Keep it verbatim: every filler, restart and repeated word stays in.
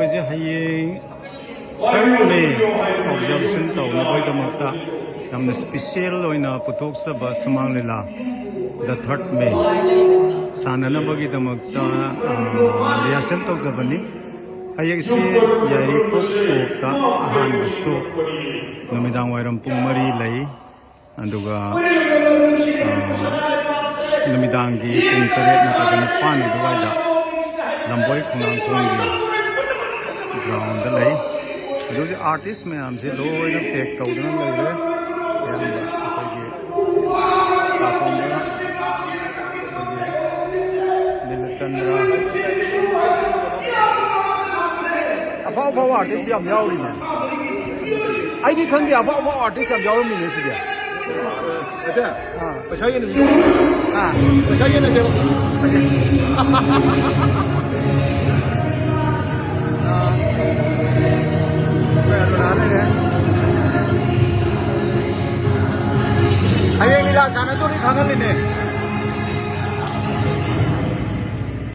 ꯑꯩꯈꯣꯏꯁꯦ ꯍꯌꯦꯡ ꯊꯥꯔꯠ ꯃꯦ ꯑꯣꯕꯖꯥꯔꯕꯦꯁꯟ ꯇꯧꯅꯕꯒꯤꯗꯃꯛꯇ ꯌꯥꯝꯅ ꯁ꯭ꯄꯤꯁꯦꯜ ꯑꯣꯏꯅ ꯄꯨꯊꯣꯛꯆꯕ ꯁꯨꯃꯥꯡ ꯂꯤꯂꯥ, ꯗ ꯊꯥꯔꯠ ꯃꯦ ꯁꯥꯟꯅꯅꯕꯒꯤꯗꯃꯛꯇ, ꯑ, ꯔꯤꯍꯥꯔꯁꯦꯜ ꯇꯧꯖꯕꯅꯤ꯫ ꯍꯌꯦꯡꯁꯤ ꯌꯥꯏꯔꯤꯄꯣꯛ ꯀꯣꯛꯇ ꯑꯍꯥꯟꯕ ꯁꯣ, ꯅꯨꯃꯤꯗꯥꯡ ꯋꯥꯏꯔꯝ ꯄꯨꯡ ꯃꯔꯤ ꯂꯩ꯫ ꯑꯗꯨꯒ, ꯑ, ꯅꯨꯃꯤꯗꯥꯡꯒꯤ ꯄꯨꯡ ꯇꯔꯦꯠ ꯅꯠꯇ꯭ꯔꯒ ꯅꯤꯄꯥꯟ ꯑꯗꯨꯋꯥꯏꯗ ꯂꯝꯕꯣꯏ ꯈꯣꯡꯅꯥꯡꯈꯣꯡꯒꯤ ꯒ꯭ꯔꯥꯎꯟꯗ ꯂꯩ꯫ ꯑꯗꯨ ꯍꯧꯖꯤꯛ ꯑꯥꯔꯇꯤꯁ ꯃꯌꯥꯝꯁꯦ ꯂꯣꯏꯅ ꯄꯦꯛ ꯇꯧꯗꯨꯅ ꯂꯩꯔꯦ꯫ ꯑꯌꯥꯝꯕ ꯑꯩꯈꯣꯏꯒꯤ ꯄꯥꯈꯣꯡꯕ, ꯑꯩꯈꯣꯏꯒꯤ ꯅꯤꯂꯆꯟꯗ꯭ꯔ, ꯑꯐꯥꯎ ꯑꯐꯥꯎꯕ ꯑꯥꯔꯇꯤꯁ ꯌꯥꯝ ꯌꯥꯎꯔꯤꯅꯦ꯫ ꯑꯩꯗꯤ ꯈꯪꯗꯦ, ꯑꯐꯥꯎ ꯑꯐꯥꯎꯕ ꯑꯥꯔꯇꯤꯁ ꯌꯥꯝ ꯌꯥꯎꯔꯝꯃꯤꯅꯦ ꯁꯤꯗꯤ꯫ ꯑꯥ꯫ ꯄꯩꯁꯥ ꯌꯦꯟꯅꯁꯦ꯫ ꯑꯥ꯫ ꯄꯩꯁꯥ ꯌꯦꯟꯅꯁꯦꯕ꯫ ꯑꯥ꯫ ꯍꯌꯦꯡ ꯂꯤꯂꯥ ꯁꯥꯟꯅꯗꯣꯔꯤ ꯈꯪꯍꯜꯂꯤꯅꯦ꯫